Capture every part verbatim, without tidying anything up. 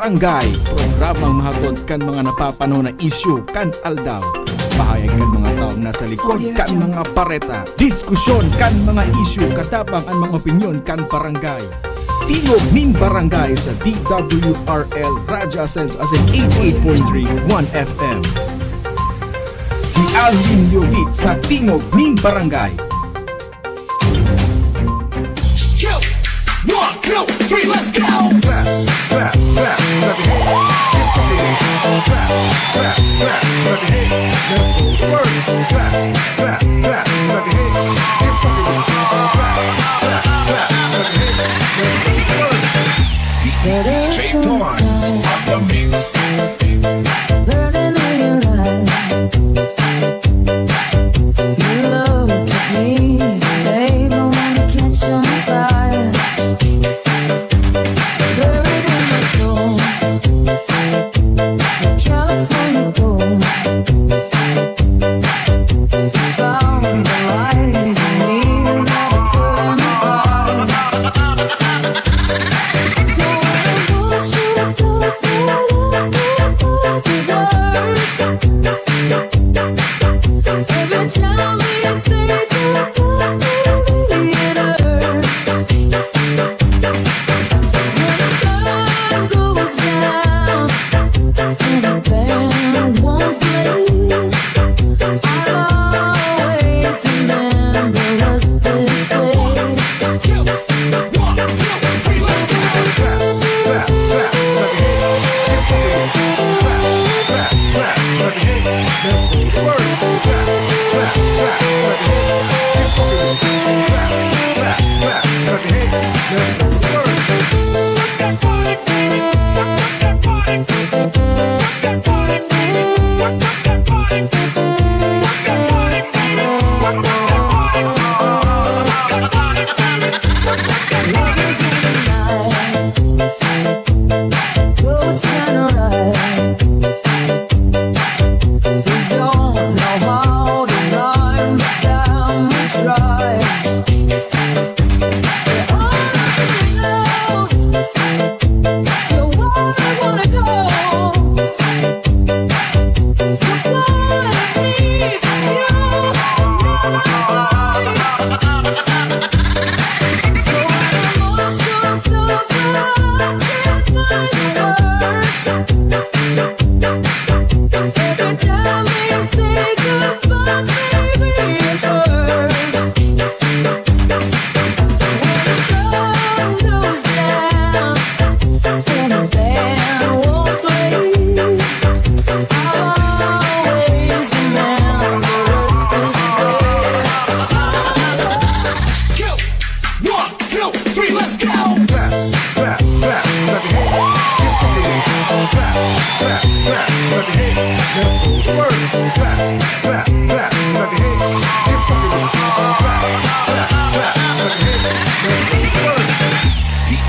Barangay, programang mahatod kan mga napapanahon na isyu kan aldaw. Pahayag kan mga taong nasa likod kan mga bareta. Diskusyon kan mga isyu katabang an mga opinyon kan barangay. Tingog nin Barangay sa D W R L Radyo Ascenso asin eighty-eight point three One F M. Si Alvin Yovit sa Tingog nin Barangay. Go! One, two, three, let's go! Clap, clap, clap, clap your hands. Get funky with it. Clap, clap, clap, clap your hands. Let's go to work. Clap, clap, clap, clap your hands. Get funky with it. Clap, clap, clap, clap your hands. Let's go to work. D J Torrance on the mix. Burning in your eyes. You look at me, babe, I wanna catch on fire. Buried in my soul, California gold. Found the light in me that I couldn't find. So I want you to go right up with the words. Every time we say goodbye, baby, it hurts. When the sun goes down and the band won't play, I'll always remember us this way. Clap, clap, clap your hands. Get funky with it. Clap, clap, clap your hands. Let's go to work. Clap, clap, clap, clap your hands. Get funky with it. Clap, clap, clap your hands. Let's go to work. Love is in the night. Roads turn right. We don't know how to rhyme, but damn, we try. All I know, you're where I wanna go. You're where I need you. So I want you to know that I can't find the words. Every time we say goodbye, baby, it hurts. When the sun goes down and the band won't play, I'll always remember us this way. Go! One, two, three, let's go! Clap, clap, clap your hands. Get funky with it. Clap, clap, clap, clap your hands. Let's go to work. Clap, clap, clap, clap your hands. Get funky with it. Clap, clap, clap your hands. Let's go to work. D J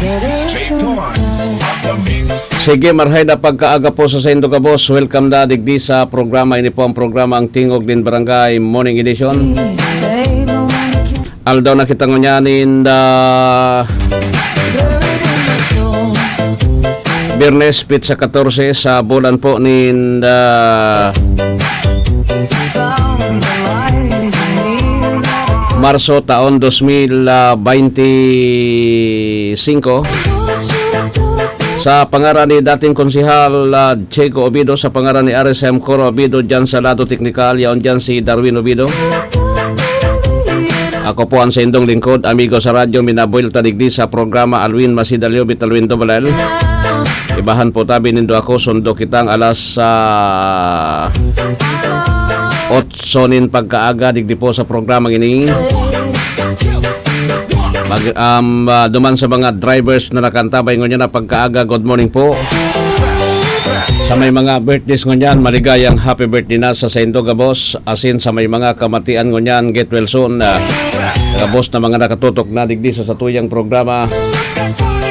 Torrance on the mix. Sige, marhay na pagkaaga po sa saindo gabos. Welcome na digdi sa programa. Ini po ang programa, ang Tingog nin Barangay Morning Edition. Aldaw na kita ngunyan in the Biyernes, petsa katorse sa bulan po nin the Marso, taon dos mil baynte singko. Sa pangaran ni dating Konsehal, ah, Checo Obido, sa pangaran ni R S M Coro Obido, dyan sa lado teknikal, yaon dyan si Darwin Obido. Ako po ang saindong lingkod, amigo sa radyo, minabuelta digdi sa programa Alwin Masidalyo, Bitalwin Dobalel. Ibahan po tabi nindo ako, sundo kitang alas, ah, otso nin pagkaaga, digdi po sa programang ini. Mag-, um, ah, duman sa mga drivers na nakantabay ngunyan na pagkaaga, good morning po. Sa may mga birthdays ngunyan, maligayang happy birthday na sa saindo gabos, asin sa may mga kamatian ngunyan, get well soon. Ah, gabos na mga nakatutok na digdi sa satuyang programa.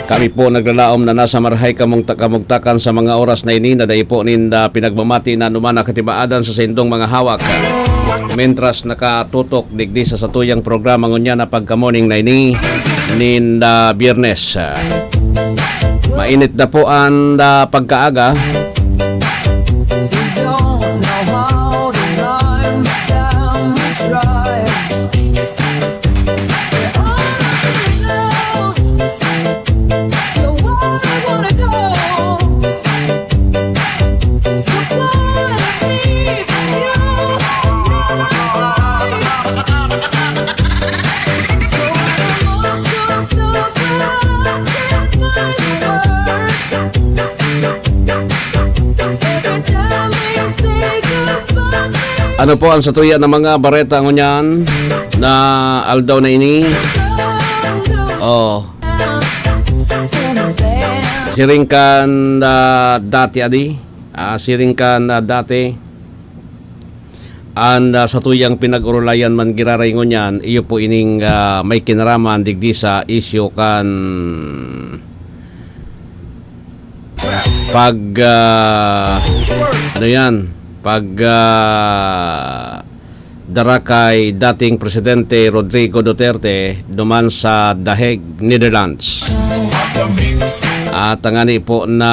Kami po naglalaom na nasa marhay kamong ta-, kamugtakan sa mga oras na ini na dai po ninda pinagmamati na anuman na katibaadan sa saindong mga hawak. Mentras nakatutok digdi sa satuyang programa ngunyan na pagka-morning na ini, ninda Biyernes. Mainit na po ang, ah, pagkaaga. Ano po ang satuya ng mga bareta ngunyan na aldaw na ini? Oh. Siring kan, ah, dati, adi? Ah, siring kan, ah, dati? An, ah, satuyang pinag-orolayan man giraray ngunyan, iyo po ining, ah, may kinaraman digdi sa isyu kan pag, ah, ano yan? Pag, ah, dara kay dating Presidente Rodrigo Duterte duman sa The Hague, Netherlands. At tangani po na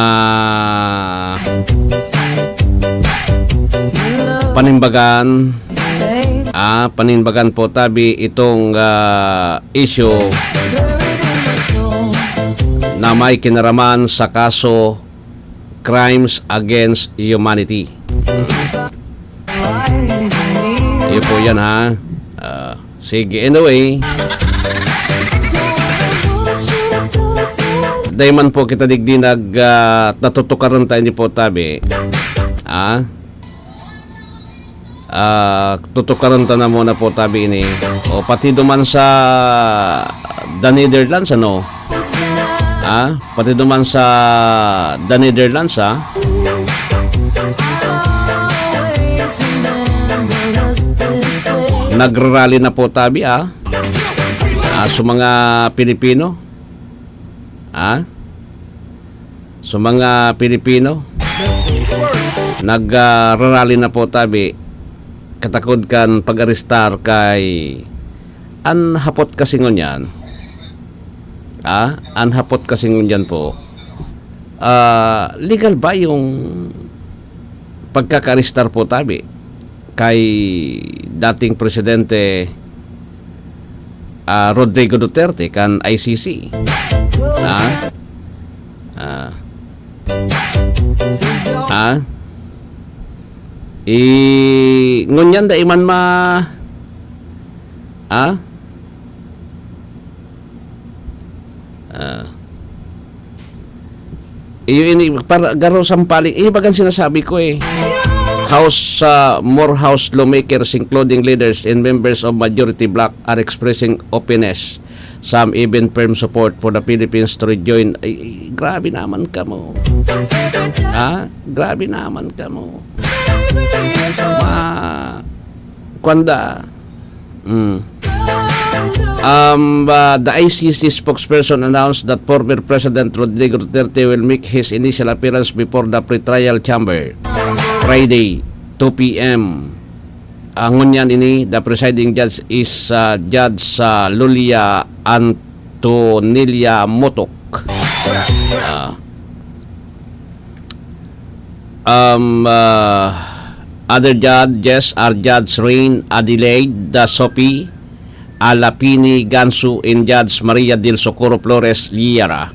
panimbagan, ah, panimbagan po tabi itong, ah, issue na may kinaraman sa kaso crimes against humanity. Iyo po yan, ha? Ah, sige, anyway. Dai man po kita digdi nag, ah, natutukaran ta ini po tabi. Ah? Ah, tutukaran ta na muna po tabi ini. O, pati duman sa The Netherlands, ano? Ah, pati duman sa The Netherlands, ah. Nagrarally na po tabi, ah. Ah, sa mga Pilipino. Ah? Sa mga Pilipino, nagrarally na po tabi, katakod kan pag-arestar kay an hapot kasi ngunyan, ah, an hapot kasi ngunyan po, ah, legal ba yung pagkakaarestar po tabi kay dating presidente, ah, Rodrigo Duterte kan I C C? Ah? Ah. Ah? I, ngunyan dai man ma, ah? Ah. Iyo ini, para garo sampaling, iyo bagang sinasabi ko eh. House, ah, more House lawmakers, including leaders and members of majority bloc, are expressing openness. Some even firm support for the Philippines to rejoin. Ay, ay, grabe naman kamo. Ha? Grabe naman kamo. Ma, kwanda. Mm. Um, uh, the I C C spokesperson announced that former President Rodrigo Duterte will make his initial appearance before the pretrial chamber Friday, two P M. Ah, ngunyan ini, the presiding judge is, ah, Judge, ah, Lulia Antonilla Motok. Ah. Um, ah, other judges are Judge Rain Adelaide da Sopi, Alapini Gansu, and Judge Maria del Socorro Flores Liera.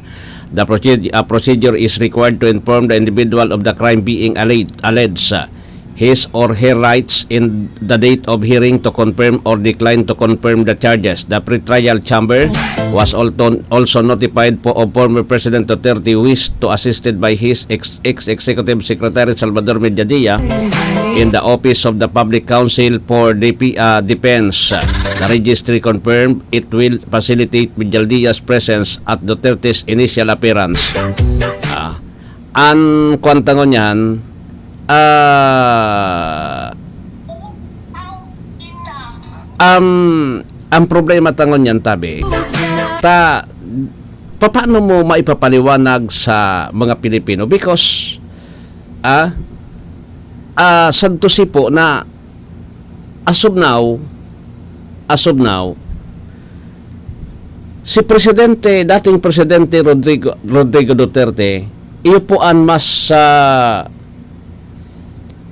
The proced-, uh, procedure is required to inform the individual of the crime being alleged, alleged, uh, his or her rights in the date of hearing to confirm or decline to confirm the charges. The pretrial chamber was also, also notified po of former President Duterte wish to assisted by his ex-, ex-executive secretary Salvador Mediadilla in the Office of the Public Counsel for Depe-, uh, Defense. The registry confirmed it will facilitate Mediadilla's presence at Duterte's initial appearance. Ah, an kwan ta ngunyan, ah, um, ang problema ta ngunyan, tabi, ta, papaano mo maipapaliwanag sa mga Pilipino? Because, ah, ah, sad to say po na as of now, as of now, Si Presidente, dating Presidente Rodrigo, Rodrigo Duterte, iyo po an mas, ah,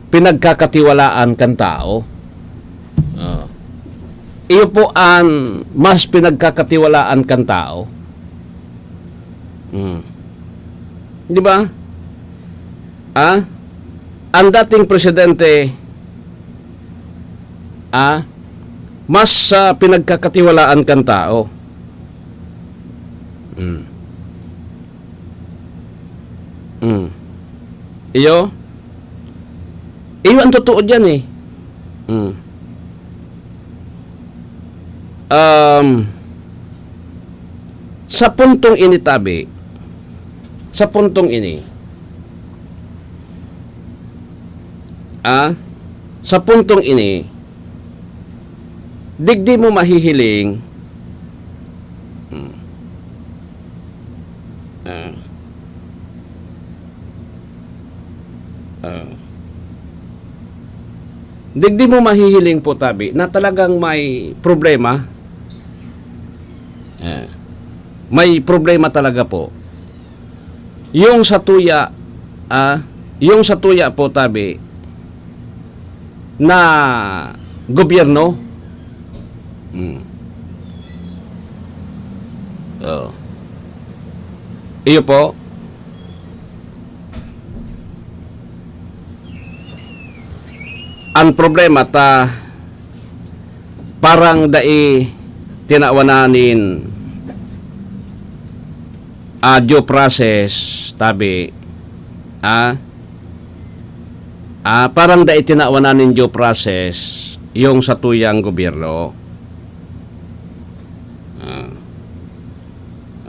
pinagkakatiwalaan kan tao. Ah. Iyo po an mas pinagkakatiwalaan kan tao. Hmm. Di ba? Ah? Ang dating presidente, ah, mas, ah, pinagkakatiwalaan kan tao. Hmm. Hmm. Iyo? Iyo ang totoo diyan, eh. Hmm. Um, sa puntong ini, tabi, sa puntong ini, ah, sa puntong ini, digdi mo mahihiling, hmm, ah, ah, digdi mo mahihiling po, tabi, na talagang may problema. Ah, may problema talaga po. Yung sa tuya, ah, yung sa tuya po, tabi, na gobyerno. Hmm. Oh. Iyo po. Ang problema ta, parang dai tinawanan nin, ah, due process, tabi, ah, ah, parang dai tinawanan nin due process yung sa tuyang gobyerno. Ah.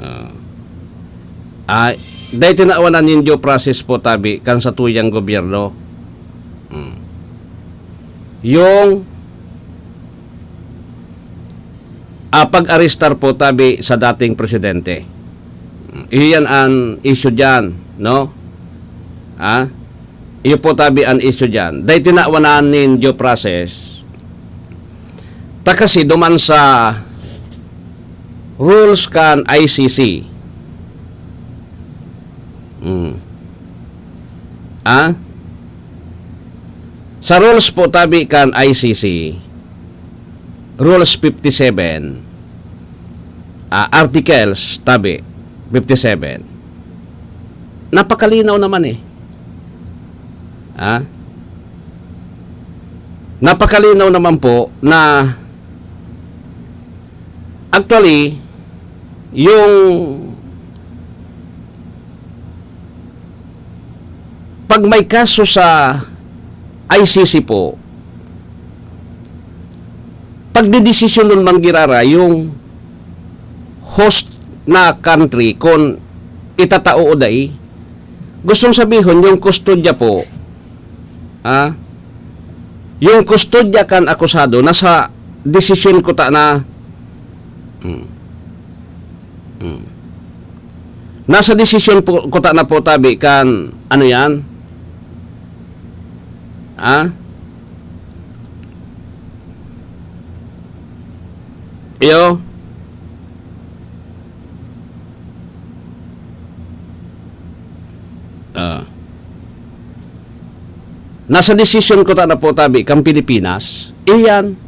Ah. Ah, dai tinawanan nin due process po, tabi, kan sa tuyang gobyerno. Hmm. Yung, ah, pag-arestar po, tabi, sa dating presidente. Hmm. Iyan an issue diyan, no? Ah? Iyo po, tabi, an issue diyan. Dai tinawanan nin due process. Ta kasi duman sa rules kan I C C. Hmm. Ah? Sa rules po, tabi, kan I C C, Rules fifty-seven, ah, Articles, tabi, fifty-seven, napakalinaw naman, eh. Ah? Napakalinaw naman po na actually, yung pag may kaso sa I C C po, pagdedesisyonon man giraray yung host na country kung itatao o dai. Gustong sabihon, yung kustodya po, ah, yung kustodya kan akusado nasa desisyon kuta na. Hmm. Hmm. Nasa desisyon po, kuta na po, tabi, kan, ano yan? Ah? Iyo? Ah. Nasa desisyon kuta na po, tabi, kan Pilipinas. Iyan.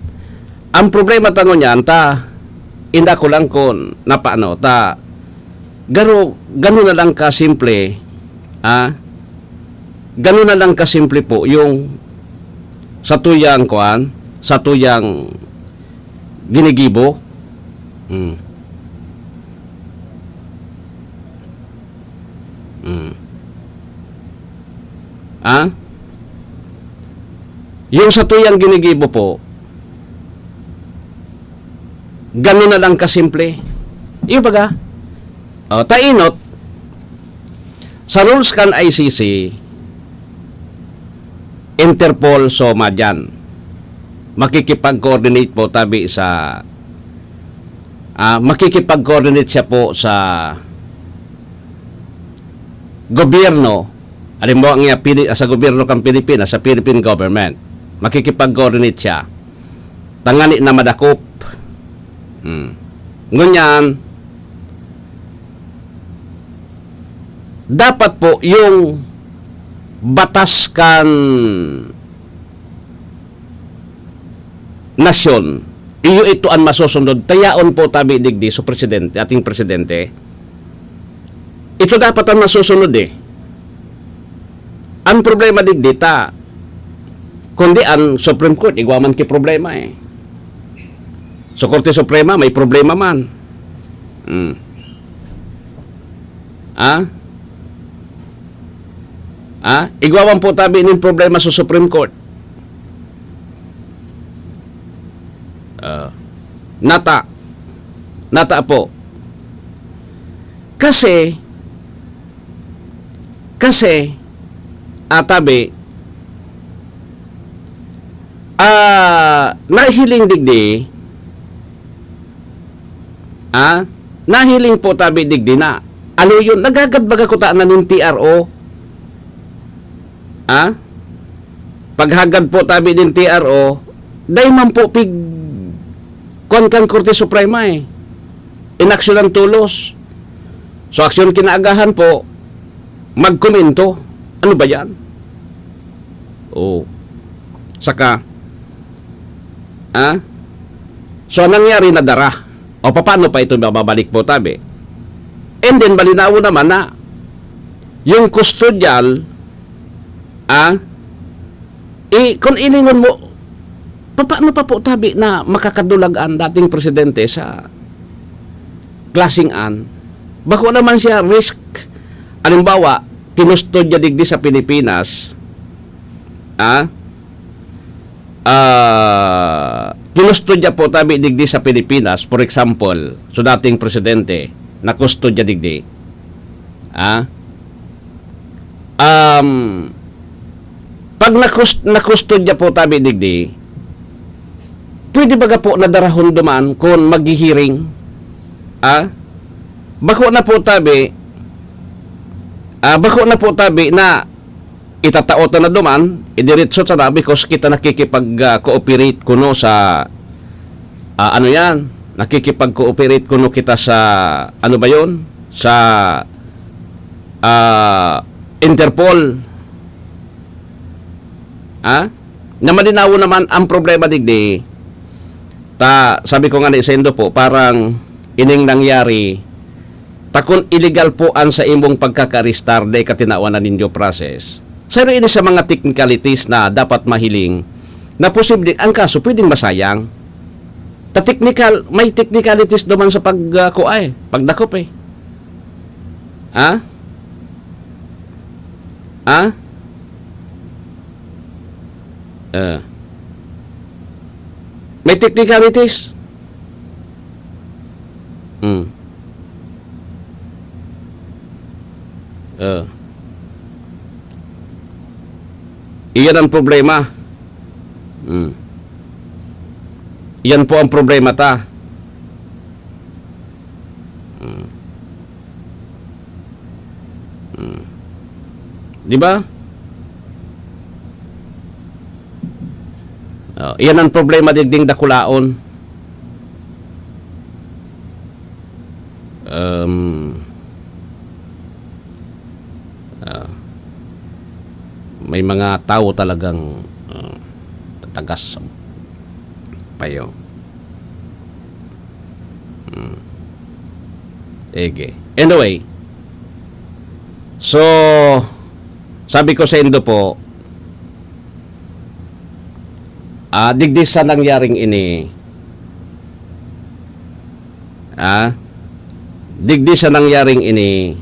Ang problema ta ngunyan, ta, inda ko lang kun napaano, ta, garo, gano'n na lang kasimple, ah, gano'n na lang kasimple po yung sa tuyang, kuwan, sa tuyang ginigibo. Hmm. Hmm. Ah? Yung sa tuyang ginigibo po, gano'n na lang kasimple. Iyo baga? O, tainot, sa rules kan I C C, Interpol, SOMA diyan. Makikipag-coordinate po, tabi, sa, ah, makikipag-coordinate siya po sa gobyerno. Halimbawa nga, Pili-, sa gobyerno kan Pilipinas, sa Philippine government, makikipag-coordinate siya. Tangani na madakop. Hmm. Ngunyan, dapat po yung batas kan nasyon, iyo ito an masusunod. Ta yaon po tabi digdi so presidente, ating presidente. Ito dapat an masusunod eh. Ang problema digdi ta, kundi ang Supreme Court, igwa man ki problema eh. So, Korte Suprema, may problema man. Hmm. Ah? Ah? Igwa man po tabi nin problema sa Supreme Court. Ah. Nata. Nata po. Kasi, kasi, atabi, ah, nahiling digdi, ah, nahiling po tabi digdi na, aloyon, naghagad baga kuta na nin T R O? Ah? Paghagad po tabi nin T R O, dai man po pig-, kuwan kan Korte Suprema eh. Inaksyonan tolos. So, aksyon kinaagahan po, magkomento. Ano ba yan? Oh. Saka, ah? So, anong nangyari, nadara? O, paano pa ito mababalik po, tabi? And then, malinaw naman na yung custodial, ah, i-, kung ilingon mo, paano pa po, tabi, na makakadulag ang dating presidente sa klaseng an? Bako naman siya risk. Halimbawa, kinustodya digdi sa Pilipinas, ah, ah, kinustodya po tabi digdi sa Pilipinas, for example, so dating presidente, nakustodya digdi. Ah? Um, pag nakus-, nakustodya po tabi digdi, pwede baga po nadarahon duman kung maghihiring? Ah? Bako na po tabi, ah, bako na po tabi na itataot na duman, idiretso sana because kita nakikipag, ah, cooperate kuno sa, ah, ano yan, nakikipag-cooperate kuno kita sa, ano ba yon? Sa, ah, Interpol. Ha? Na malinaw naman ang problema digdi. Ta, sabi ko nga ni Sendo po, parang ining nangyari, ta kun illegal po an saimong pagkakaarestar, dai ka tinawan na nin due process. Saro ini sa mga technicalities na dapat mahiling na posible ang kaso pwedeng masayang. Ta technical, may technicalities naman sa pag, ah, kuha eh, pagdakop eh. Ha? Ha? Eh. May technicalities. Hmm. Eh. Iyan ang problema. Hmm. Iyan po ang problema ta. Hmm. Hmm. Di ba? Oh, iyan ang problema digding dakulaon. Um, ah, may mga tao talagang, ah, tatagas sa payo. Hmm. Ege. Anyway, so, sabi ko sa indo po, ah, digdi sa nangyaring ini, ah, digdi sa nangyaring ini,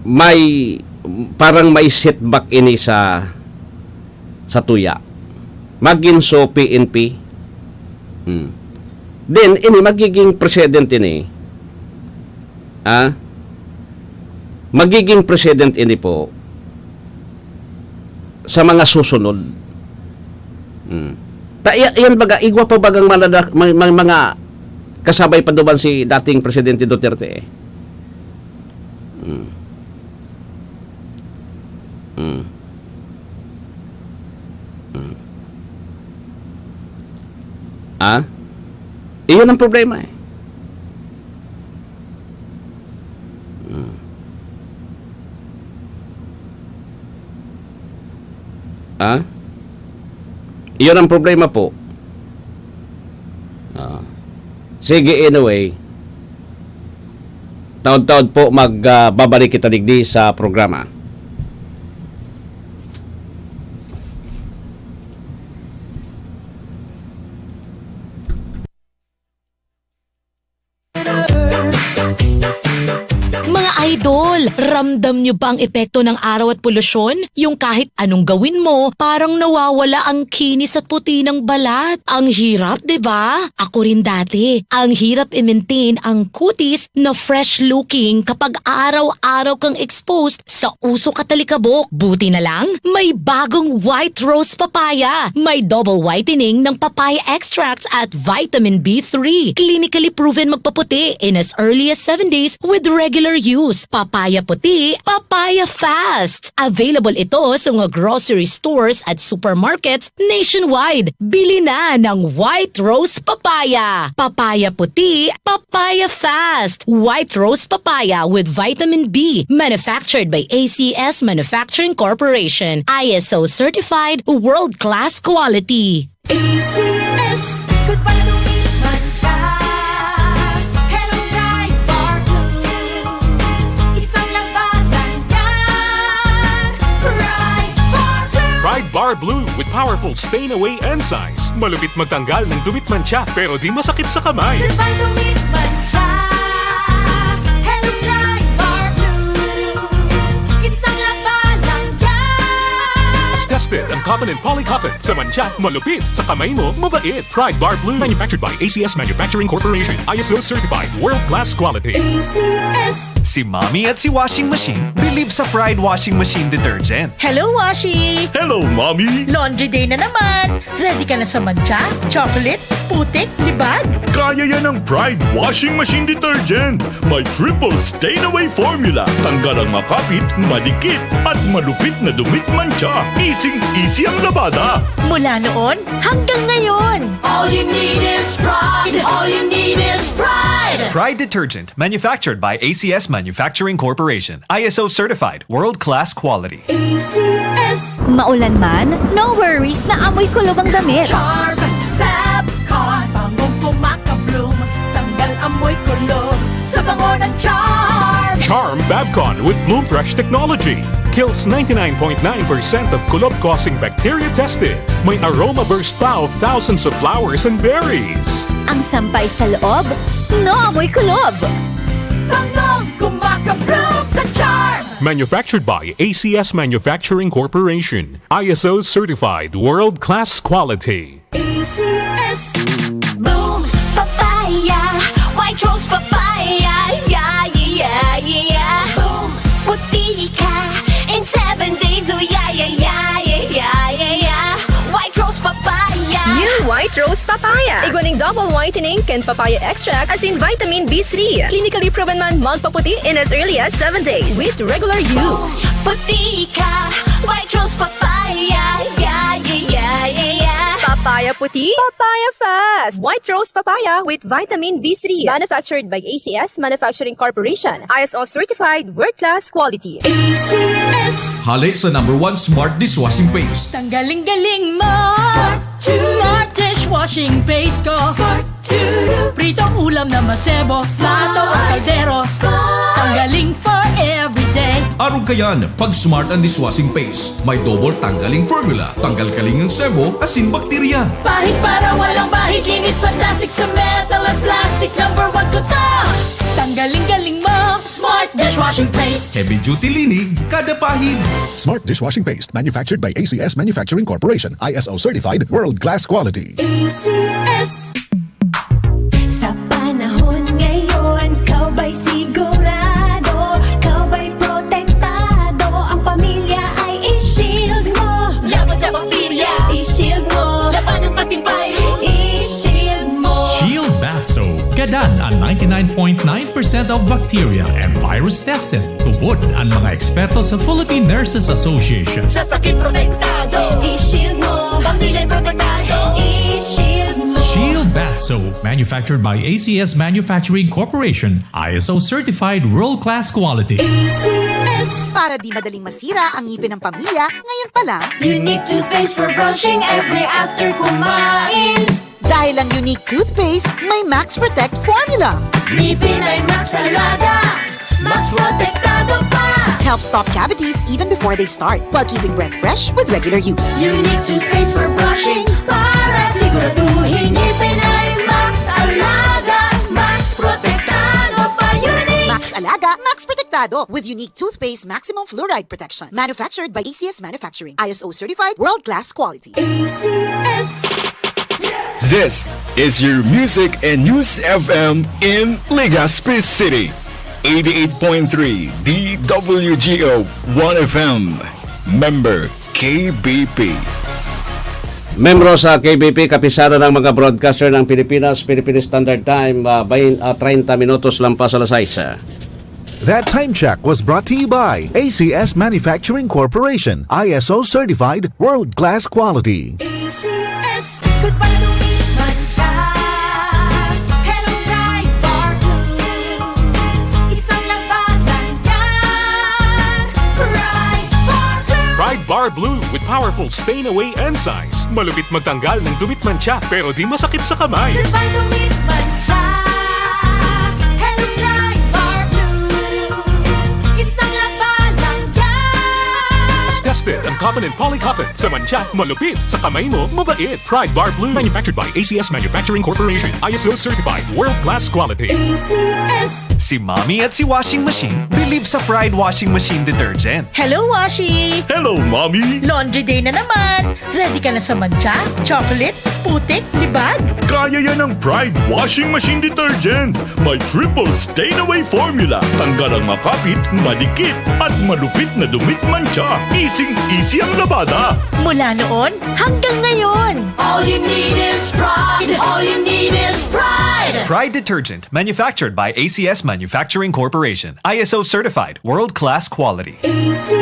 may, parang may setback ini sa, sa tuya. Magin so P N P. Hmm. Then, ini magiging precedent ini. Ah? Magiging precedent ini po sa mga susunod. Hmm. Ta, iya-, iyan baga, igwa pa bagang manada-, may, may mga kasabay pa duman si dating Presidente Duterte eh. Hmm. Hmm. Hmm. Ah? Iyon ang problema eh. Ha? Iyon ang problema po. Ah. Sige, anyway. Taod-taod po mag, ah, babalik kita digdi sa programa. Mga idol, ramdam nyo ba ang epekto ng araw at polusyon? Yung kahit anong gawin mo, parang nawawala ang kinis at puti ng balat. Ang hirap, di ba? Ako rin dati. Ang hirap i-maintain ang kutis na fresh-looking kapag araw-araw kang exposed sa usok at alikabok. Buti na lang, may bagong White Rose Papaya. May double whitening ng papaya extracts at vitamin B three. Clinically proven magpaputi in as early as seven days with regular use. Papaya puti, papaya fast. Available ito sa mga grocery stores at supermarkets nationwide. Bili na ng White Rose Papaya. Papaya puti, papaya fast. White Rose Papaya with vitamin B. Manufactured by A C S Manufacturing Corporation. I S O certified, world-class quality. A C S. Goodbye to me, mancha. Hello, Pride Bar Blue. Isang labanan yan. Pride Bar Blue. Pride Bar Blue with powerful stain away enzymes. Malupit magtanggal ng dumi at mancha, pero di masakit sa kamay. Goodbye to me, mancha. Hello, Pride Bar Blue. Isang labanan yan. Tested ang cotton and poly cotton. Sa mancha, malupit. Sa kamay mo, mabait. Pride Bar Blue. Manufactured by A C S Manufacturing Corporation. I S O certified. World class quality. A C S. Si Mommy at si Washing Machine believe sa Pride Washing Machine Detergent. Hello, Washi! Hello, Mommy! Laundry day na naman! Ready ka na sa mancha, chocolate, putik, libag? Kaya yan ng Pride Washing Machine Detergent. May triple stain away formula. Tanggal ang makapit, madikit, at malupit na dumi at mancha. Easy-easy ang labada. Mula noon hanggang ngayon. All you need is Pride. All you need is Pride. Pride Detergent, manufactured by A C S Manufacturing Corporation. I S O certified, world-class quality. A C S. Maulan man, no worries na amoy kulob ang damit. Charm Fab Con, bangong kumakabloom, tanggal amoy kulob sa bango ng Charm. Charm Fab Con with Bloom Fresh technology kills ninety-nine point nine percent of kulob-causing bacteria tested. May aroma burst pa of thousands of flowers and berries. Ang sampay sa loob, no amoy kulob. Bangong kumakabloom sa Charm. Manufactured by A C S Manufacturing Corporation. I S O certified, world-class quality. A C S. Boom Papaya, White Rose Papaya, yeah, yeah, yeah, yeah. Boom, puti ka in seven days, oh yeah, yeah, yeah, yeah, yeah, yeah, yeah. White Rose Papaya. New White Rose Papaya. Igwa ning double whitening kan papaya extract asin vitamin B three. Clinically proven man magpaputi in as early as seven days with regular use. Puti ka, White Rose Papaya, yeah, yeah, yeah, yeah, yeah. Papaya puti, papaya fast. White Rose Papaya with vitamin B three. Manufactured by A C S Manufacturing Corporation. I S O certified, world-class quality. A C S. Hale sa number one smart dishwashing paste. Tanggaling-galing mo! Smart dishwashing paste ko. Smart Pritong ulam na masebo, plato o kaldero. Tanggaling for everyday. Arog kayan, pag Smart ang dishwashing paste, may double tanggaling formula. Tanggal kaling ang sebo, asin bakterya. Pahid para walang bahid, linis fantastic sa metal at plastic. Number one ko to. Tanggaling-galing mo, Smart dishwashing paste. Heavy duty linig, kada pahid. Smart dishwashing paste, manufactured by A C S Manufacturing Corporation, I S O certified, world class quality. A C S. Sa panahon ngayon, ikaw ba'y sigurado? Ikaw ba'y protektado? Ang pamilya ay i-shield mo. Laban sa bakterya. I-shield mo. Labanan pati virus. I-shield mo. Shield Bath Soap. Gadan an ninety-nine point nine percent of bacteria and virus tested. Tubod an mga eksperto sa Philippine Nurses Association. Sa sakit protektado. I-shield mo. Pamilya protektado. I-shield mo. Shield Bath Soap, manufactured by A C S Manufacturing Corporation, I S O certified world-class quality. A C S. Para di madaling masira ang ngipin ng pamilya, ngayon pa lang. Unique toothpaste for brushing every after kumain. Dahil ang Unique Toothpaste may Max Protect Formula. Ngipin ay Max Alaga, Max Protektado pa. Helps stop cavities even before they start, while keeping breath fresh with regular use. Unique toothpaste for brushing para siguraduhin ngipin ay Max Alaga, Max Protektado pa. Unique! Max Alaga, Max Protektado with Unique Toothpaste Maximum Fluoride Protection. Manufactured by A C S Manufacturing. I S O certified world-class quality. A C S. This is your Music and News F M in Legazpi City. eighty-eight point three D W G O one F M. Member K B P. Membro sa K B P, kapisanan ng mga broadcaster ng Pilipinas, Philippine Standard Time, uh, bain, uh, treinta minutos lampas alas sais. That time check was brought to you by A C S Manufacturing Corporation, I S O certified, world class quality. A C S. Goodbye to me, mancha. Hello, Pride Bar Blue. Isang labanan yan. Pride Bar Blue. Pride Bar Blue with powerful stain away enzymes. Malupit magtanggal ng dumit mancha pero di masakit sa kamay. Goodbye to me, mancha. Hello, Pride Bar Blue. Isang labanan yan. Tested ang cotton and polycotton. Sa mancha, malupit. Sa kamay mo, mabait. Pride Bar Blue. Manufactured by A C S Manufacturing Corporation. I S O certified. World class quality. A C S. Si Mommy at si Washing Machine believe sa Pride Washing Machine Detergent. Hello, Washi! Hello, Mommy! Laundry day na naman! Ready ka na sa mancha, chocolate, putik, libag? Kaya yan ng Pride Washing Machine Detergent. May triple stain away formula. Tanggal ang makapit, madikit, at malupit na dumit mancha. Easy-easy ang labada. Mula noon hanggang ngayon. All you need is pride. All you need is pride. Pride Detergent, manufactured by A C S Manufacturing Corporation. I S O certified, world-class quality. A C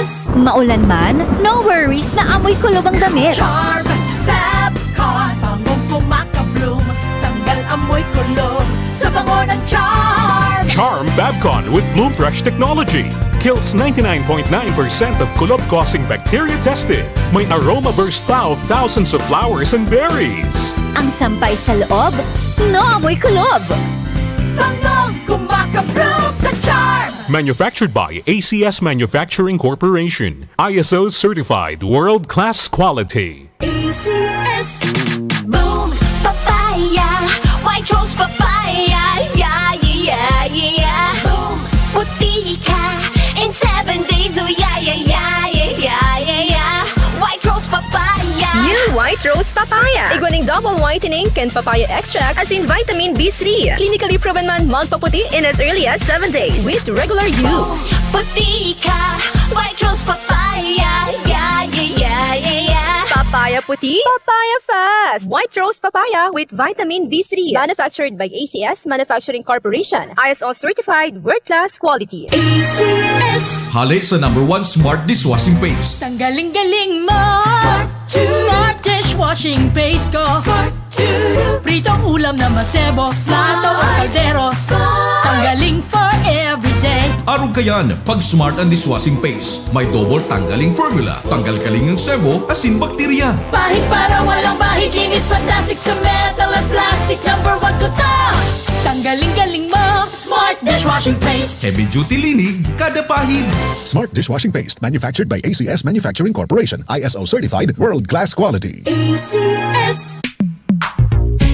S. Maulan man, no worries na amoy kulob ang damit. Charm Fab Con. Bangong kumakabloom. Tanggal amoy kulob sa bango ng Charm. Charm Fabcon with Bloom Fresh technology kills ninety-nine point nine percent of kulob-causing bacteria tested. May aroma burst pa of thousands of flowers and berries. Ang sampay sa loob, no amoy kulob. Bangong kumakabloom sa Charm. Manufactured by A C S Manufacturing Corporation. I S O certified world-class quality. A C S. Boom! Papaya! White Rose Papaya! Yeah, yeah, yeah, yeah! Boom! Puti ka in seven days! Oh, yeah, yeah, yeah, yeah, yeah, yeah, yeah! White Rose Papaya! New White Rose Papaya. Igwa ning double whitening kan papaya extract asin vitamin B three. Clinically proven man magpaputi in as early as seven days with regular use. Puti ka! White Rose Papaya! Yeah, yeah, yeah, yeah, yeah! Papaya puti, papaya fast. White Rose Papaya with vitamin B three. Manufactured by A C S Manufacturing Corporation. I S O certified, world class quality. A C S. Hale sa number one smart dishwashing paste. Tanggaling-galing mo! Smart dishwashing paste ko! Pritong ulam na masebo, plato o kaldero. Tanggaling for everyday. Arog kayan, pag smart ang dishwashing paste. May double tanggaling formula. Tanggal kaling ng sebo, asin bakterya. Bahid para walang bahid, linis fantastic sa metal at plastic. Number one ko to! Tanggaling-galing mo! Smart dishwashing paste. Heavy duty linig, kada pahid. Smart dishwashing paste, manufactured by A C S Manufacturing Corporation, I S O certified, world class quality. A C S.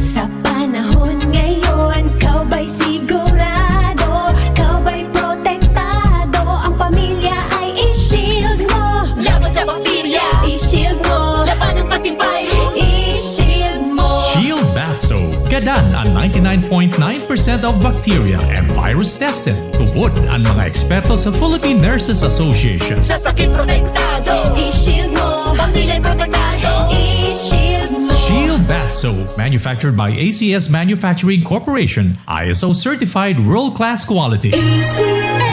Sa panahon ngayon, ikaw ba'y sigurado? Ikaw ba'y protektado? Ang pamilya ay i-shield mo. Laban sa bakterya. I-shield mo. Laban ng pati virus. I-shield mo. Shield Bath Soap. Gadan ang ninety-nine point nine percent of bacteria and virus tested. Tubod ang mga eksperto sa Philippine Nurses Association. Sa sakit protektado. I-shield mo. Pamilya protektado. I-shield mo. Shield Bath Soap, manufactured by A C S Manufacturing Corporation, I S O certified world-class quality. A C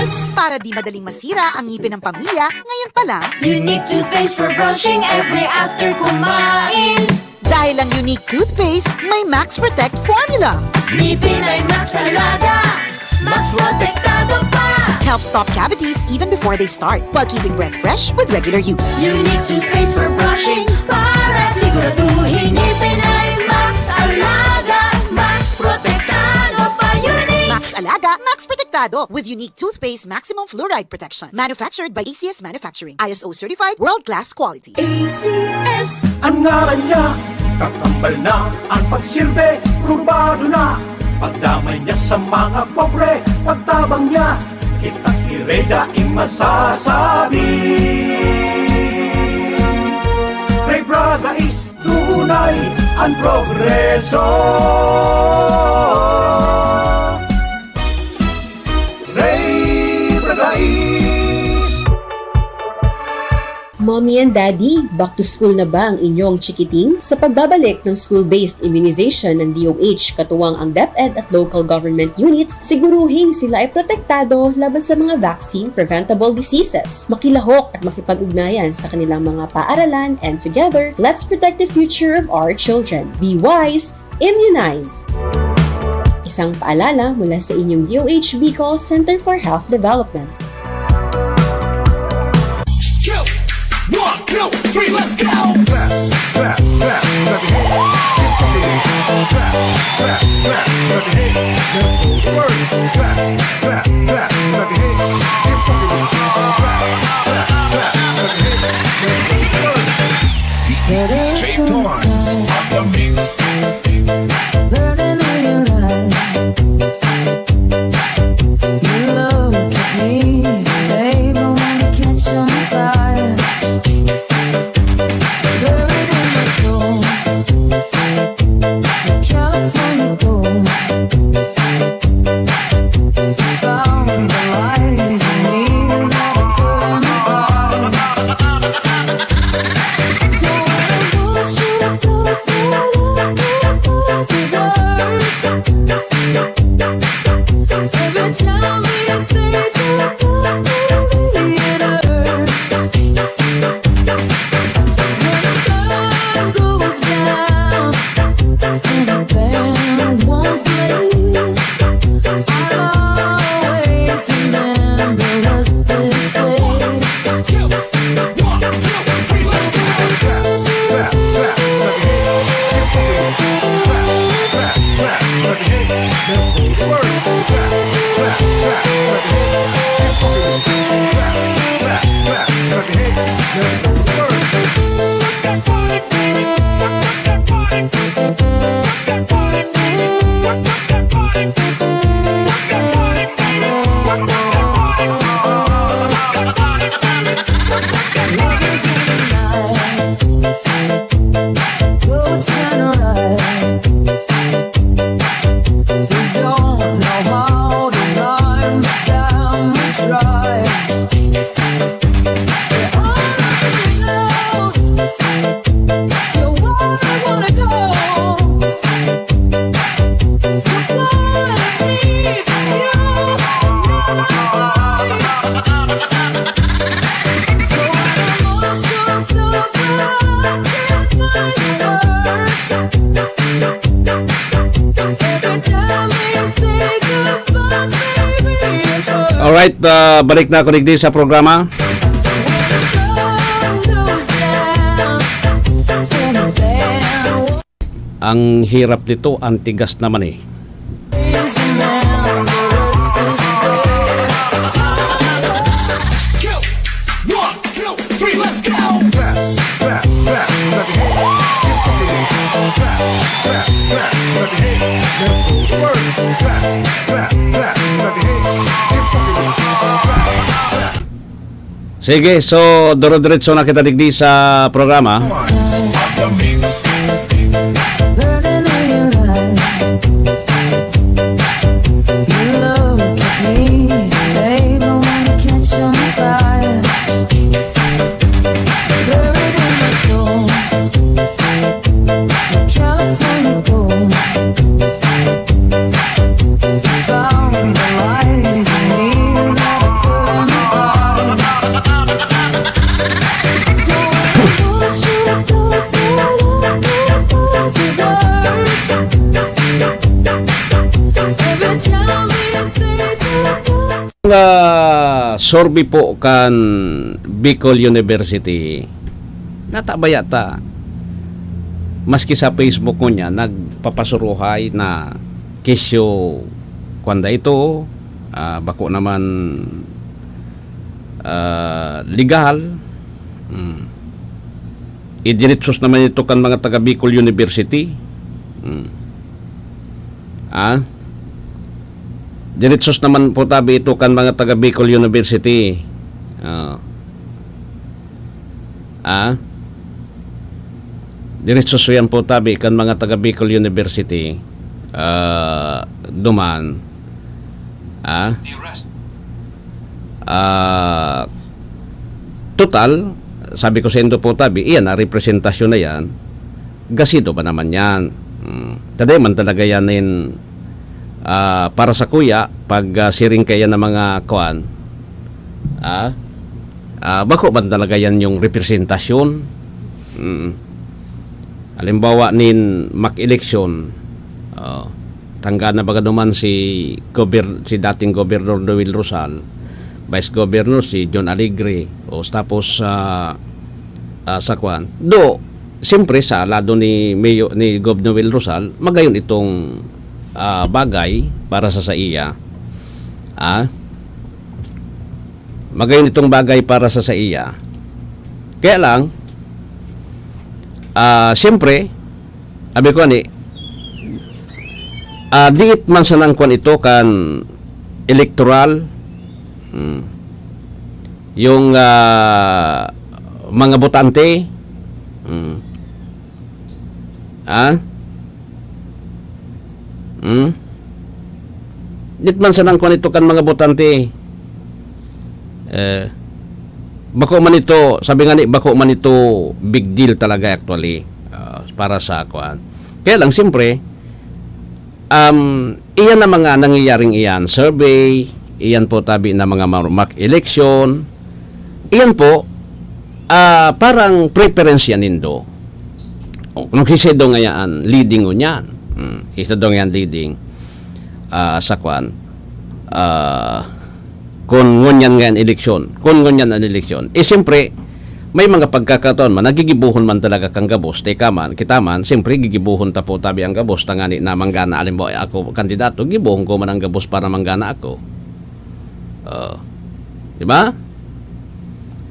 S. Para di madaling masira ang ngipin ng pamilya, ngayon pa lang. Unique toothpaste for brushing every after kumain. Dahil ang Unique Toothpaste may Max Protect Formula. Ngipin ay Max Alaga, Max Protektado pa. Help stop cavities even before they start, while keeping breath fresh with regular use. Unique toothpaste for brushing para siguraduhin ngipin ay Max Alaga, Max Protektado pa. Unique. Max Alaga, Max Protektado with Unique Toothpaste Maximum Fluoride Protection. Manufactured by A C S Manufacturing. I S O certified, world-class quality. A C S. An ngaran niya, kakambal na an pagsilbi, probado na. Pagdamay niya sa mga pobre, pagtabang niya, kitang kireda in masasabi. Rey Braga is tunay an progreso. Rey Bragais. Mommy and Daddy, back to school na ba ang inyong chikiting? Sa pagbabalik ng school-based immunization ng D O H, katuwang ang DepEd at local government units, siguruhing sila ay protektado laban sa mga vaccine-preventable diseases. Makilahok at makipag-ugnayan sa kanilang mga paaralan, and together, let's protect the future of our children. Be wise, immunize! Isang paalala mula sa inyong D O H Bicol Center for Health Development. Two, one, two, three, let's go! Clap, clap, clap, clap your hands. Keep fucking with it. Clap, clap, clap, clap your hands. Let's go to work. Clap, clap, clap, clap your hands. Keep fucking with it. Clap, clap, clap, clap your hands. Let's go to work. D J Torrance on the mix. Burning in your eyes. You look at me, babe, I wanna catch on fire. Buried in my soul, California gold. Found the light in me that I couldn't find. Alright, ah, balik na ako digdi sa programa. Ang hirap nito, ang tigas naman eh. Two, one, two, three, let's go! Clap, clap, clap, clap your hands. Keep fucking with it. Clap, clap, clap, clap your hands. Let's go to work. Clap, clap, clap, clap your hands. Keep fucking with it. Clap, clap. Sige, so, duro-diretso na kita digdi sa programa. ah, survey po kan Bicol University, natabaya ta, maski sa Facebook ko niya, nagpapasuruhay na kesyo, kwanda ito, ah, bako naman, ah, legal. Hmm. Idiritsos naman ito kan mga taga Bicol University. Hmm. Ah? Diretsos naman po tabi ito kan mga taga Bicol University. Ah. Ah? Diretsos yan po tabi kan mga taga Bicol University. Ah, duman. Ah? Ah, total, sabi ko sa indo po tabi, iyan na representasyon na yan. Gasido ba naman yan? Hmm. Taday man talaga yan in, ah, para sa kuya, pag, ah, siring kaya na mga kuan, ah, ah, bako ba talaga yan yung representasyon? Hmm. Halimbawa nin mock election, ah, tanggal na baga duman si gober-, si dating Gobernador Noel Rosal, Vice Governor si John Alegre, o tapos, ah, ah, sa kwan. Do, siyempre sa lado ni Mayo-, ni Gov Noel Rosal, magayon itong, ah, bagay para sa saiya. Ah? Magayon itong bagay para sa saiya. Kaya lang, ah, siyempre, abi ko ani, ah, diit man sanang kwan ito kan electoral, hmm, yung, ah, mga botante, hmm, ah, hmm, diit man sanang kwan ito kan mga botante. Eh, bako man ito, sabi nga ni, bako man ito big deal talaga actually, ah, para sa kuan. Kaya lang, siyempre, um, iyan na mga nangyayaring iyan, survey, iyan po tabi na mga mar-, mock election, iyan po, ah, parang preference yan nindo. O, kung sisido nga yan, leading ngunyan. Hmm, sisido nga yan leading, ah, sa kwan. Ah, kun ngunyan nga an eleksyon, kun ngunyan an eleksyon. Eh, siyempre, may mga pagkakataon man, nagigibohon man talaga kang gabos, teka man, kita man, siyempre, gigibohon ta po tabi ang gabos, tangani na manggana, alimbawa, ako kandidato, gibohon ko man ang gabos para manggana ako. Oh. Di ba?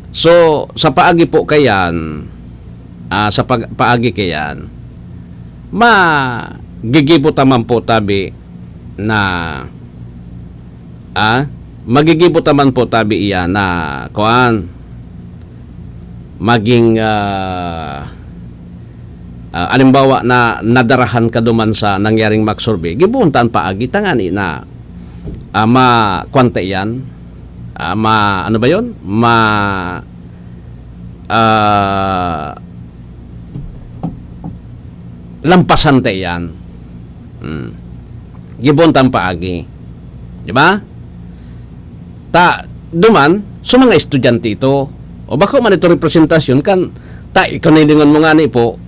So, sa paagi po kayan, ah, sa pag-, paagi kayan, magigibo ta man po tabi na, ah, magigibo ta man po tabi iyan na, kuan, maging, ah, ah, alimbawa na nadarahan ka duman sa nangyaring mock survey, gibohon ta an paagi tangani na, ah, ma-, kuan ta iyan, ah, ma-, ano ba yon? Ma-, ah, lampasan ta iyan. Hmm. Gibohon ta an paagi. Di ba? Ta, duman, sa mga estudyante ito, o bako man ito representasyon kan, ta, ikaw na hilingon mo ngani po,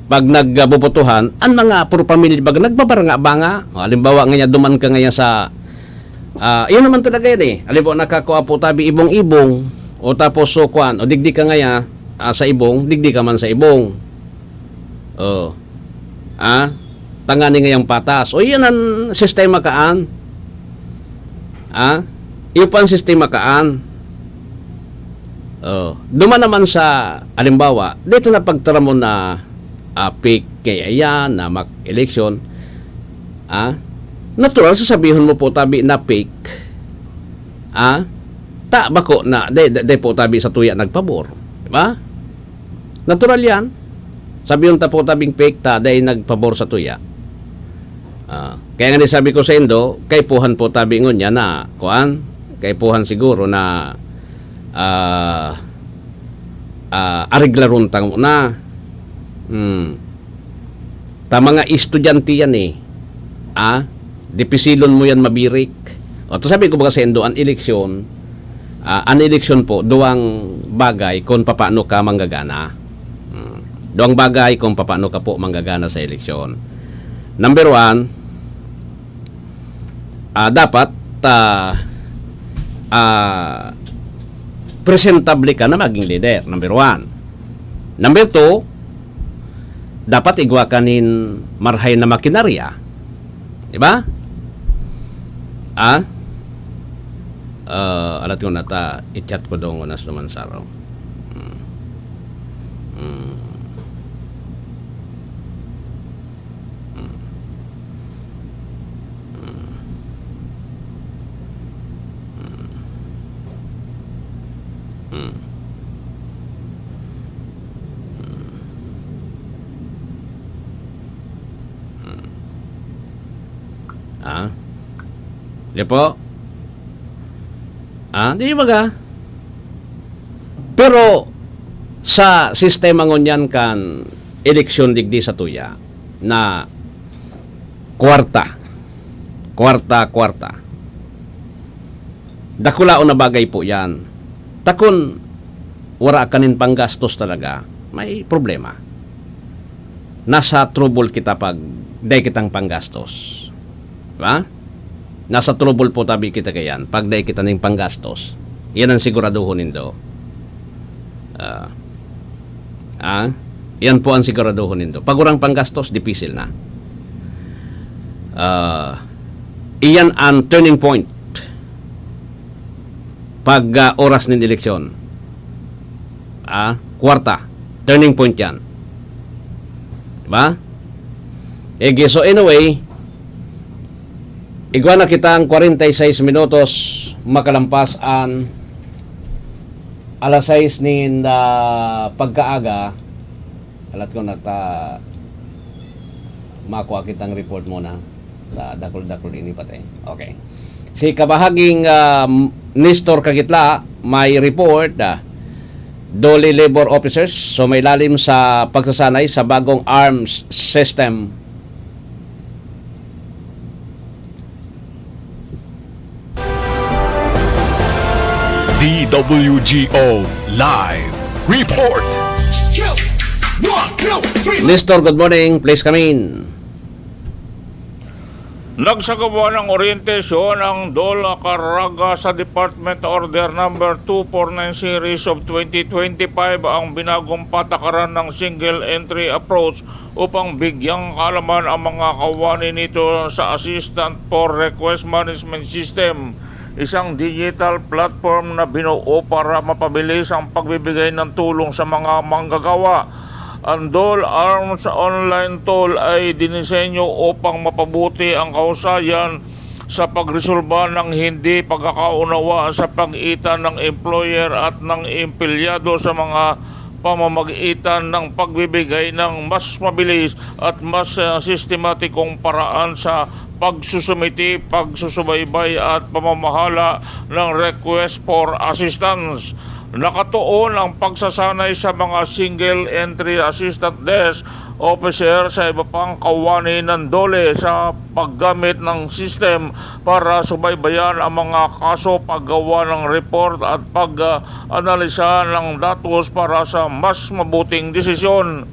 pag nagbobotohan, an mga puro pamilya baga nagbabaranga-banga. O, halimbawa nga niya, duman ka ngaya sa, ah, iyon naman talaga yan eh. Halimbawa, nakakua po tabi ibong-ibong, o tapos so, kwan, o digdi ka ngaya, ah, sa ibong, digdi ka man sa ibong. O. Ah? Tangani ngayang patas. O, iyan an sistema kaan. Ah? Iyo pa an sistema kaan. Oh, duman naman sa, halimbawa, dito na pagtaramon na, ah, fake kaya yan, na mock election. Ah? Natural, sasabihon mo po tabi na fake. Ah? Ta, bako na, de, de, de po tabi sa tuya nagpabor. Di ba? Natural yan. Sabihon ta po tabing fake ta, dai nagpabor sa tuya. Ah, kaya nga ni sabi ko sa indo, kaipuhan po tabi ngunyan na, kuan, kaipuhan siguro na, ah, ah, areglaron ta muna. Hmm. Ta mga estudyante yan eh. Ah, dipisilon mo yan mabirik. O, ta sabi ko baga sa indo, an eleksyon, ah, an eleksyon po, duwang bagay kung papaano ka manggagana. Hmm. Duwang bagay kung papaano ka po manggagana sa eleksyon. Number one, ah, dapat, ah, ah, presentable ka na maging leader, number one. Number two, dapat igwa ka nin marahay na makinarya. Di ba? Ah? Ah, alat ko na ta, i-chat ko daw ngona sa Mansaro. Hmm. Hmm. Hmm. Hmm. Hmm. Hmm. Hmm. Hmm. Ah? Di po? Ah, di ba ka? Pero sa sistema ngunyan kan eleksyon digdi sa tuya na kwarta, kwarta, kwarta. Dakulaon na bagay po yan. Takon, wara ka nin panggastos talaga, may problema. Nasa trouble kita pag dai kitang panggastos. Diba? Nasa trouble po tabi kita kayan pag dai kita ning panggastos. Yan ang siguraduhon nindo. Ah. Ah? Yan po ang siguraduhon nindo. Pag urang panggastos, dipisil na. Ah, iyan ang turning point pag, ah, oras nin eleksyon. Ah, kwarta. Turning point yan. Diba? Ege, so anyway, igwa na kita ang kwarenta y seis minutos makalampas an alas sais nin, ah, pagkaaga. Alat ko nata makua kitang report muna. Sa dakul-dakul ini pati. Okay. Si kabahaging, ah, Nestor Kagitla may report, ah, DOLE labor officers, so may lalim sa pagsasanay sa bagong arms system. D W G O Live Report. Nestor, good morning. Please come in. Nagsagawa ng orientasyon ang DOLE Caraga sa Department Order Number two four nine Series of twenty twenty-five, ang binagong patakaran ng single entry approach upang bigyang kaalaman ang mga kawani nito sa Assistant for Request Management System, isang digital platform na binuo para mapabilis ang pagbibigay ng tulong sa mga manggagawa. Ang DOLE Arms online tool ay dinisenyo upang mapabuti ang kahusayan sa pagresolba ng hindi pagkakaunawa sa pagitan ng employer at ng empleyado sa mga pamamagitan ng pagbibigay ng mas mabilis at mas, ah, sistematikong paraan sa pagsusumiti, pagsusubaybay at pamamahala ng request for assistance. Nakatuon ang pagsasanay sa mga single entry assistant desk officer sa iba pang kawani ng DOLE sa paggamit ng system para subaybayan ang mga kaso, paggawa ng report at pag-analisa ng datos para sa mas mabuting desisyon.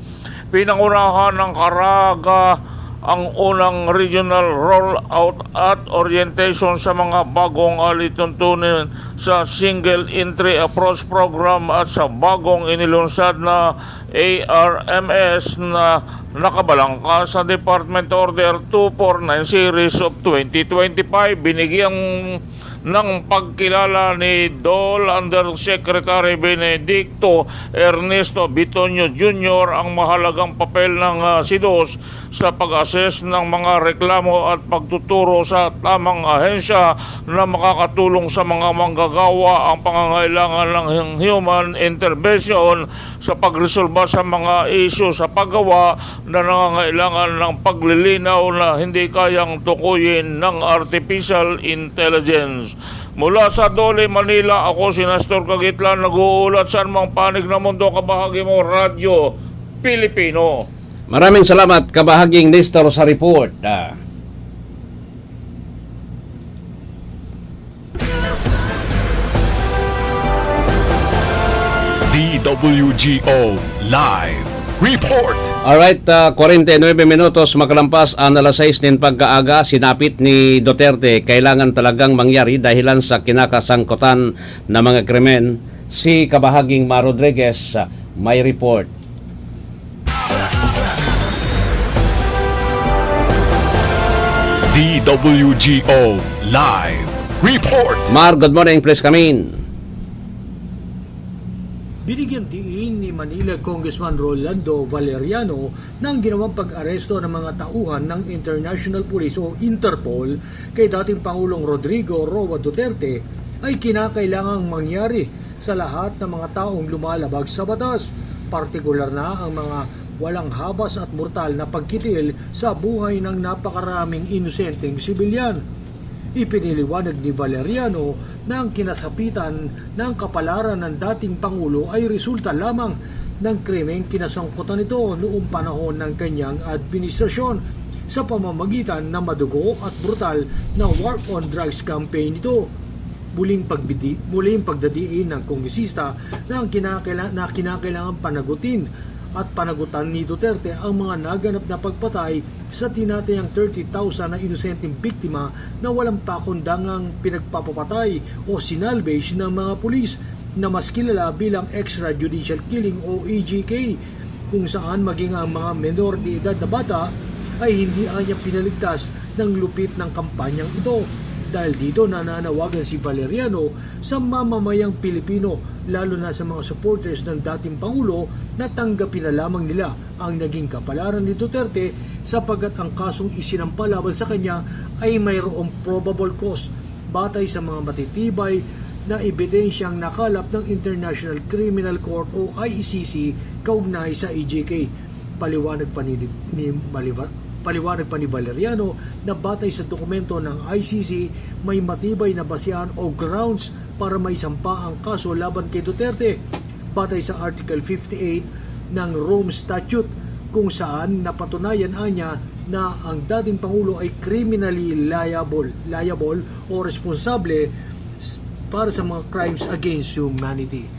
Pinangunahan ng Caraga ang unang regional rollout at orientation sa mga bagong alituntunin sa Single Entry Approach Program at sa bagong inilunsad na A R M S na nakabalangkas sa Department Order two four nine Series of twenty twenty-five. Binigyang ng pagkilala ni DOLE Undersecretary Benedicto Ernesto Bitonio Junior ang mahalagang papel ng, ah, SIDOS sa pag-assess ng mga reklamo at pagtuturo sa tamang ahensya na makakatulong sa mga manggagawa ang pangangailangan ng human intervention sa pagresolba sa mga isyu sa paggawa na nangangailangan ng paglilinaw na hindi kayang tukuyin ng artificial intelligence. Mula sa DOLE Manila, ako si Nestor Kagitlan, nag-uulat sa anumang panig ng mundo, kabahagi mo, Radyo Pilipino. Maraming salamat, kabahaging Nestor, sa report. Ah. D W G O Live Report. Alright, ah, kwarenta y nuebe minutos makalampas an alas sais nin pagkaaga, sinapit ni Duterte, kailangan talagang mangyari dahilan sa kinakasangkutan na mga krimen. Si Kabahaging Mar Rodriguez, ah, may report. D W G O Live Report. Mar, good morning. Please come in. Binigyan diin ni Manila Congressman Rolando Valeriano na ang ginawang pag-aresto ng mga tauhan ng International Police o Interpol kay dating Pangulong Rodrigo Roa Duterte ay kinakailangang mangyari sa lahat ng mga taong lumalabag sa batas, partikular na ang mga walang habas at mortal na pagkitil sa buhay ng napakaraming inosenteng sibilyan. Ipiniliwanag ni Valeriano na ang kinasapitan ng kapalaran ng dating Pangulo ay resulta lamang ng krimeng kinasangkutan nito noong panahon ng kanyang administrasyon sa pamamagitan ng madugo at brutal na war on drugs campaign nito. Muling pagbidi-, muling pagdadiin ng kongresista na ang kinakaila-, na kinakailangan panagutin at panagutan ni Duterte ang mga naganap na pagpatay sa tinatayang thirty thousand na inosenteng biktima na walang pakundangang pinagpapapatay o sinalvage ng mga pulis na mas kilala bilang extrajudicial killing o E J K, kung saan maging ang mga menor de edad na bata ay hindi anya pinaligtas ng lupit ng kampanyang ito. Dahil dito, nananawagan si Valeriano sa mamamayang Pilipino, lalo na sa mga supporters ng dating Pangulo, na tanggapin na lamang nila ang naging kapalaran ni Duterte, sapagkat ang kasong isinampa laban sa kanya ay mayroong probable cause batay sa mga matitibay na ebidensyang nakalap ng International Criminal Court o I C C kaugnay sa E J K. Paliwanag pa ni, ni Maliva-, paliwanag pa ni Valeriano na batay sa dokumento ng I C C, may matibay na basehan o grounds para maisampa ang kaso laban kay Duterte, batay sa Article fifty-eight ng Rome Statute, kung saan napatunayan anya na ang dating Pangulo ay criminally liable, liable o responsable s-, para sa mga crimes against humanity.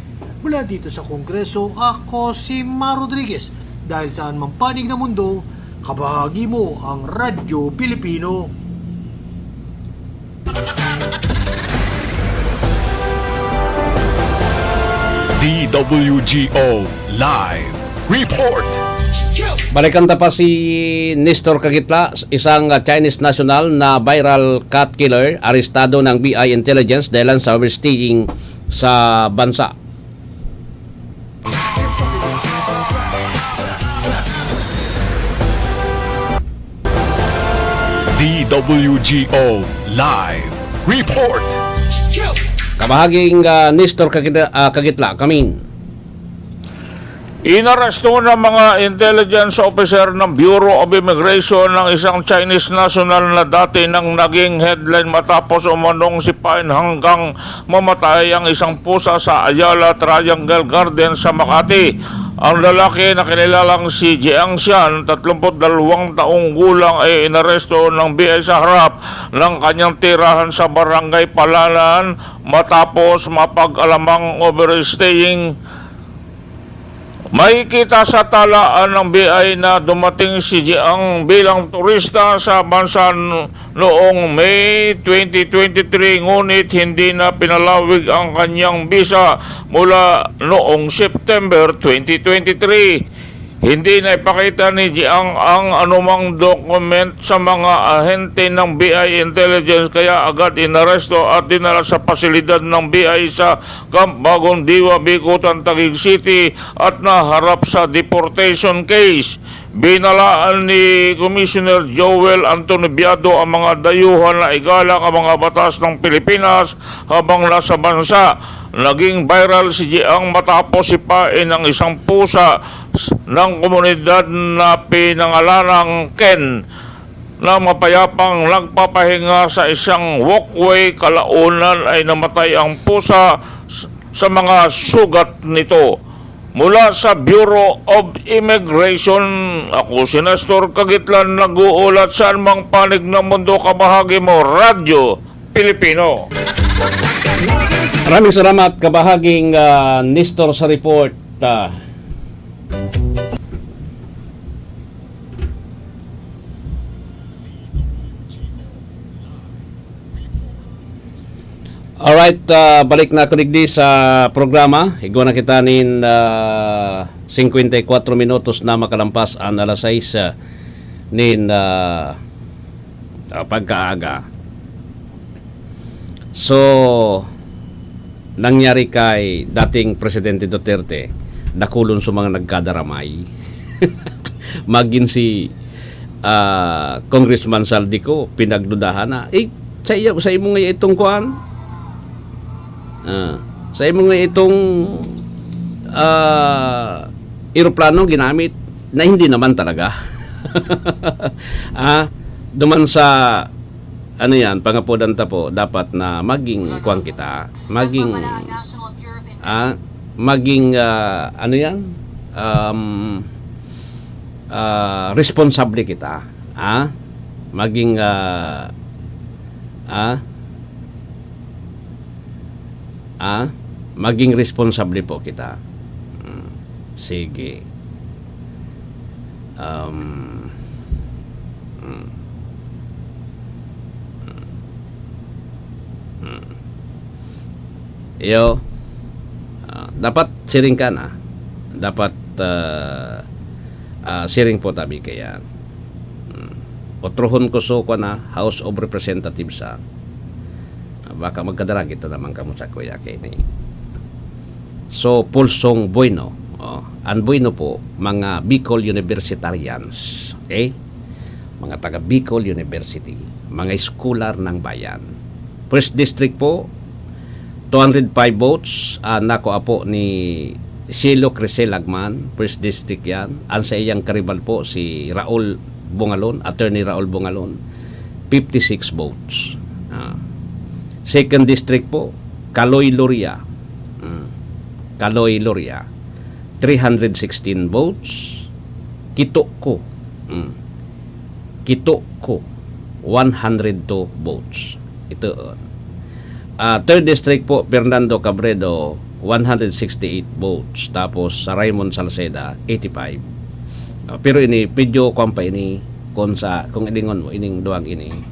Mula dito sa Kongreso, ako si Mar Rodriguez. Dahil saan mang panig ng mundo, kabahagi mo ang Radyo Pilipino. D W G O Live Report. Balikan ta pa si Nestor Kagitla, isang, ah, Chinese national na viral cat killer, arestado ng B I intelligence dahil sa overstaying sa bansa. D W G O Live Report. Kabahaging, ah, Nestor Kagitla, ah, Kagitla, kamin. Inaresto ng mga intelligence officer ng Bureau of Immigration ng isang Chinese national na dati nang naging headline matapos umanong sipain hanggang mamatay ang isang pusa sa Ayala Triangle Garden sa Makati. Ang lalaki na kinilalang si Jiang Xian, tatlumpu't dalawang taong gulang, ay inaresto ng B I sa harap ng kanyang tirahan sa Barangay Palanan matapos mapag-alamang overstaying. Makikita sa talaan ng B I na dumating si Jiang bilang turista sa bansa n-, noong May twenty twenty-three, ngunit hindi na pinalawig ang kanyang bisa mula noong September twenty twenty-three. Hindi na ipakita ni Jiang ang anumang document sa mga ahente ng B I intelligence, kaya agad inaresto at dinala sa pasilidad ng B I sa Camp Bagong Diwa, Bicutan, Taguig City at naharap sa deportation case. Binalaan ni Commissioner Joel Antonio Biado ang mga dayuhan na igalang ang mga batas ng Pilipinas habang nasa bansa. Naging viral si Jiang matapos sipain ang isang pusa s-, ng komunidad na pinangalanang Ken na mapayapang nagpapahinga sa isang walkway. Kalaunan ay namatay ang pusa s-, sa mga sugat nito. Mula sa Bureau of Immigration, ako si Nestor Kagitlan, nag-uulat sa anumang panig ng mundo, kabahagi mo, Radyo Pilipino. Maraming salamat, kabahaging, ah, Nestor, sa report. Ah, Alright, ah, balik na ako digdi sa programa. Igwa na kita nin, ah, singkwenta y kwatro minutos na makalampas an alas sais, ah, nin, ah, ah, pagkaaga. So, nangyari kay dating Presidente Duterte, dakulon sa mga nagkadaramay. Magin si, ah, Congressman Zaldy Co, pinagdudahan na. Eh, sa iyo, sa imo nga itong kuan? Ah, sa imo nga itong, ah, eroplano ginamit na hindi naman talaga. Ah, duman sa, ano yan, pangapodan ta po, dapat na maging kuwan kita, maging, ah, maging, ah, ano yan, um, ah, responsable kita, ah, maging, ah, ah, ah, maging responsable po kita. Hmm, sige. Um, hmm. Hmm. Hmm. Iyo, ah, dapat siring ka na. Dapat, ah, ah, siring po tabi kaya. Hmm. Otrohon ko so kwa na House of Representatives, ah. Ah, baka magkadaragit na naman kamo sa kuya kay ni. So, Pulsong Bueno. Oh, ang Bueno po, mga Bicol Universitarians. Okay? Mga taga Bicol University. Mga scholar ng bayan. First District po, two hundred five votes, ah, nakuha po ni Cielo Crisel Lagman, First District yan. Ang sa iyang karibal po, si Raul Bungalon, Attorney Raul Bungalon, fifty-six votes. Ah. Second District po, Kaloy Loria. Mm. Kaloy Loria, three hundred sixteen votes. Kito ko. Mm. Kito ko, one hundred two votes. Ito, ah, third District po, Fernando Cabredo, one hundred sixty-eight votes. Tapos sa Raymond Salceda, eighty-five. Ah, pero ini, medyo kwan pa ini, kung sa, kung ilingon mo, ining duwang ini,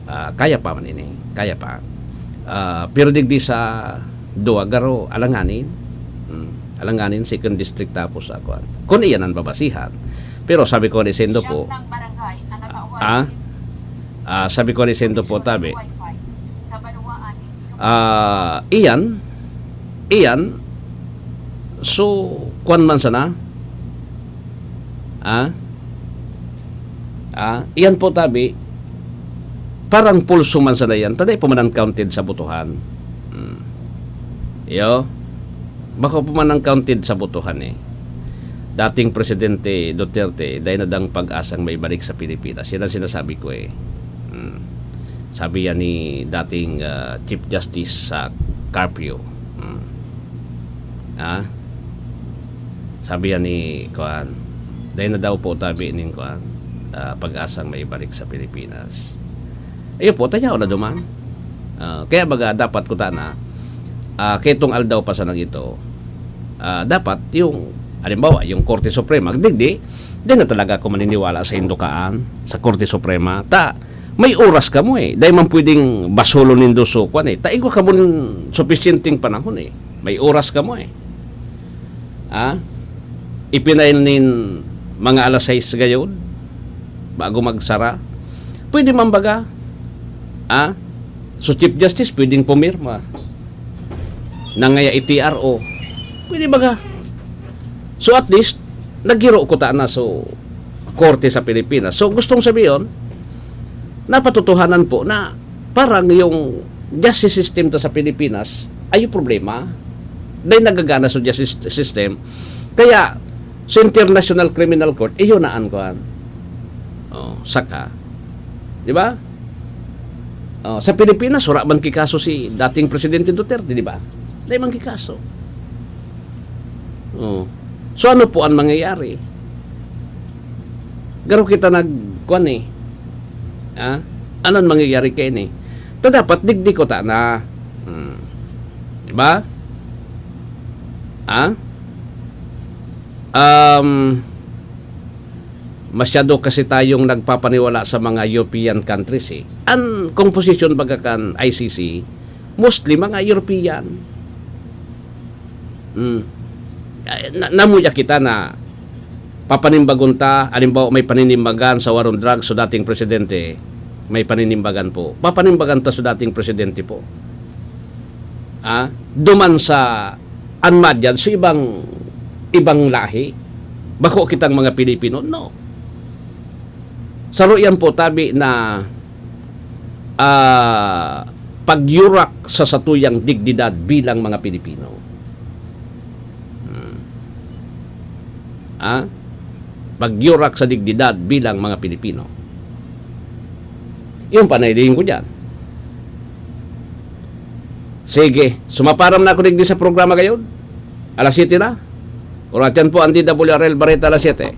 ah, kaya pa man ini, kaya pa. Ah, pero digdi sa duwa, garo, alanganin. Hmm, alanganin, second district tapos sa kwan. Kung iyan ang babasihan. Pero sabi ko ni Sendo po, ah, ah, sabi ko ni Sendo po, tabi, ah, iyan, iyan, so, kwan man sana, ah, ah, iyan po, tabi, parang pulso man sana yan, ta dai pa man counted sa botohan. Hmm. Iyo, bako pa man counted sa botohan eh. Dating Presidente Duterte, dai na dang pag-asang maibalik sa Pilipinas. Yan ang sinasabi ko eh. Hmm. Sabi yan ni dating, ah, Chief Justice sa Carpio. Hmm. Ah? Sabi yan ni, kuan, dai na daw po tabi ning, kuan, ah, pag-asang maibalik sa Pilipinas. Iyo po, tayaw na duman. Ah, kaya baga dapat ko tana, ah, ketong aldaw pa sanang ito, ah, dapat yung, halimbawa, yung Korte Suprema, digdi, di na talaga ako maniniwala sa indukaan, sa Korte Suprema. Ta, may oras kamo eh. Dai man pwedeng basolon nindo so kwan eh. Ta igwa kamo nin supisyenteng panahon eh. May oras kamo eh. Ah? Ipinail nin mga alas sais gayod bago magsara. Pwede man baga? Ah? So Chief Justice pwedeng pumirma. Nangaya i-T R O. Pwede baga? So at least, naghiro ko ta na so korte sa Pilipinas. So gustong sabihin, napatotohanan po na parang yung justice system ta sa Pilipinas ay yung problema. Dahil nagagana sa justice system. Kaya, sa International Criminal Court, iyo na an kuan. Oh, saka. Di ba? Oh, sa Pilipinas, wala man kikaso si dating Presidente Duterte, di ba? Dai man kikaso. Oh. So, ano po ang mangyayari? Garo kita nag, kuwan eh. Ha? Ano ang mangyayari kaini? Ta dapat digdi ko ta na. Hmm. Di ba? Ha? Um, masyado kasi tayong nagpapaniwala sa mga European countries eh. Ang composition baga kan I C C, Mostly mga European. Mm. Ay, na, namuya kita na papanimbagon ta, halimbawa, may paninimbagan sa war on drugs sa dating presidente, may paninimbagan po. Papanimbagan ta sa dating presidente po. Ah, duman sa anmad yan, sa ibang, ibang lahi. Bako kitang mga Pilipino, no. Saro yan po, tabi na, ah, pagyurak sa satuyang dignidad bilang mga Pilipino. Hmm. Ah? Pagyurak sa dignidad bilang mga Pilipino. Yung panaylihin ko dyan. Sige, sumaparam na ako digdi sa programa ngayon. Alas siyete na. Oras yan po ang D W R L Bareta, alas siyete.